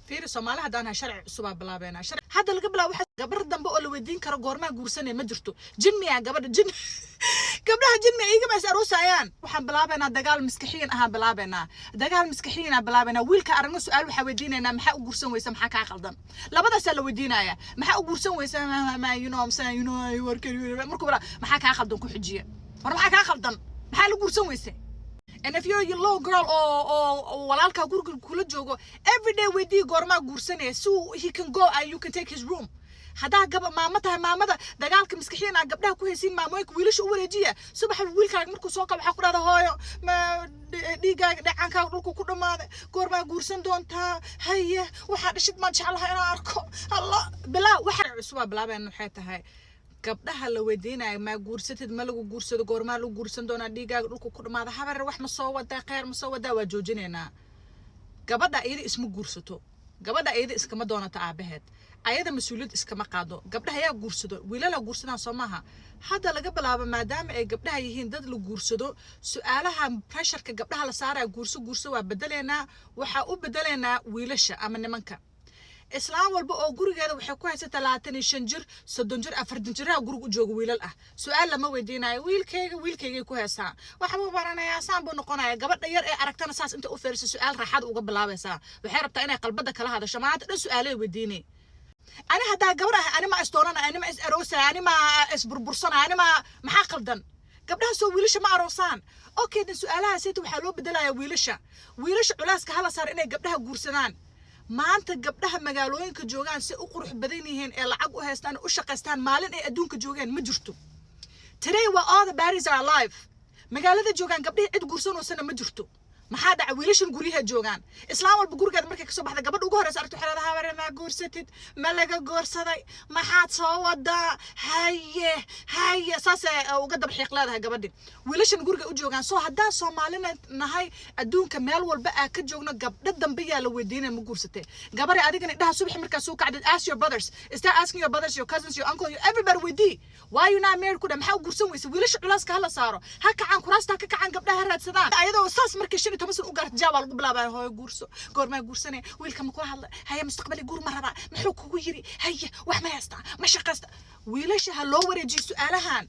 Fiiri, Soomaali haddaan nahay, sharci cusubaa bilaabeynaa. Sharci hadda laga bilaabo, waxa gabar dambe oo la weydiin karo goormaa guursanaya ma jirto. Jin miyaa gabadha? Jin gabdhaha jin miya igama is aroosayaan. Waxaan bilaabeynaa dagaal maskaxiyan ahaan bilaabeynaa, dagaal maskaxiyan aan bilaabeynaa. Wiilka aragno su-aal waxaa weydiinaynaa: maxaa u guursan weysa? Maxaa kaa qaldan? Labadaasaa la weydiinaya. Maxaa u guursan weysa? You know I'm saying, you know, warkan markuu bilaa, maxaa kaa qaldan ku xijiya. War maxaa kaa qaldan? Maxaa la guursan weysa? And if you're a little girl oo walaalkaa guriga kula joogo, every day weydii goormaa guursanaya, so he can go and you can take his room. Haddaa gaba maamo tahay, maamada dagaalka maskaxiyan aa gabdhaha ku haysiin, maamooyinka wiilasha u wareejiya. Subax wiilkaaga markuu soo kabo, waxaa ku dhahda: "Hooyo, ma dhiigaaga dhacaankaaga dhulku ku dhammaaday, goormaa guursan doontaa? Haye, waxaa dhashid maan jeclahay inaan arko." Allah bilaa waxa cusubaa bilaabeen. Waxay tahay gabdhaha la weydiinayo maa guursatid, ma lagu guursado, goormaa lagu guursan doonaa, dhiigaaga dhulku ku dhamaada, habar wax ma soo wadaa, kheyr ma soo wadaa, waa joojinaynaa. Gabadha iyada isma guursato, gabadha iyada iskama doonato aabaheed, ayada mas-uuliyad iskama qaado. Gabdhaha yaa guursado? Wiilala guursadaan, soo maaha? Hadda laga bilaabo, maadaama ay gabdhaha yihiin dad la guursado, su-aalaha pressureka gabdhaha la saaraya, "Guurso, guurso," waa bedeleynaa. Waxaa u bedeleynaa wiilasha ama nimanka. Islaam walba oo gurigeeda waxay ku haysataa 25 jir, 30 jir, 40 jiraha guriga u jooga wiilal ah, su-aal lama weydiinayo. Wiilkayga, wiilkaygay ku haysaa, waxbuu baranayaa, saan buu noqonaya. Gabadha yar ee aragtana saas inta u fiirsa, su-aal raaxada uga bilaabaysaa. Waxay rabtaa inay qalbada kala hadasho. Maanta dhan su-aalay weydiinay. Ani haddaa gabar ah, ani ma isdoonana, ani ma is aroosaya, ani ma isburbursana, ani ma maxaa qaldan? Gabdhaha soo wiilasha ma aroosaan? Okay, dan su-aalahaasita waxaa loo bedelayaa wiilasha. Wiilasha culaaska hala saar inay gabdhaha guursadaan. Maanta gabdhaha magaalooyinka joogaan si u qurux badan yihiin ee lacag u haystaan, u shaqaystaan, maalin ay adduunka joogeen ma jirto. Today waa all the baddies are alive magaalada joogaan. Gabdhihii cid guursanoosana ma jirto. Maxaa dhaca? Wiilashan guryaha joogaan. Islaam walba gurigeeda markay kasoo baxda, gabadha ugu horeysa aragto waxay leedahay: "Habare, maa guursatid? Ma laga goorsaday? Maxaad soo wadaa? Haye, haye." Saasay uga daba xiiq leedahay gabadhi. Wiilashan guriga u joogaan. Soo haddaan Soomaalina nahay, adduunka meel walba aa ka joogno, gabdho dambe yaa la weydiinaya ma guursatay. Gabare, adigana indhaha subaxi markaa soo kacdid, ask your brothers, start asking your brothers, your cousins, your uncle, your everybody. Weydii: "Why you not married?" ku dheh. Maxaa u guursan weysa? Wiilasha culaaska hala saaro, ha kacaan, kuraasta ha ka kacaan, gabdhaha ha raadsadaan. Ayadoo saas markay 15 sano u gaarto, jaa waa lagu bilaabaya: "Hooyo, guurso. Goormaa guursanaya? Wiilka ma kula hadla? Haye, mustaqbali guur ma rabaa? Muxuu kugu yiri? Haye, wax ma haystaa? Ma shaqaysta?" Wiilasha ha loo wareejiyo su-aalahan.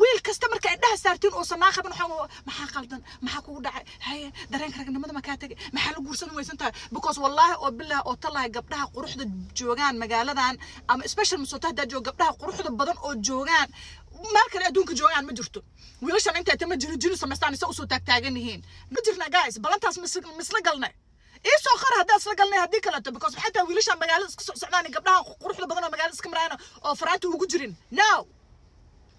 Wiil kasta marka indhaha saartiin uusan naa qabin, waxaa: "Maxaa qaldan? Maxaa kugu dhacay? Haye, dareenka ragnimada ma kaa tegay? Maxaa la guursan weysan tahay?" Because wallaahi oo bilahi oo tallahi, gabdhaha quruxda joogaan magaaladan ama special Minnesota haddaa jooga, gabdhaha quruxda badan oo joogaan meel kale adduunka joogaan ma jirto. Wiilashan inta tama jini jini samaystaan isa usoo taagtaagan yihiin ma jirna. Guys, balantaas misla galnay? Iisoo qor haddaa isla galnay, haddii kaleeto. Because maxay tahay wiilashan magaalada iska socdaan, gabdhaha quruxda badan oo magaalada iska marayaan oo faraanta ugu jirin? No.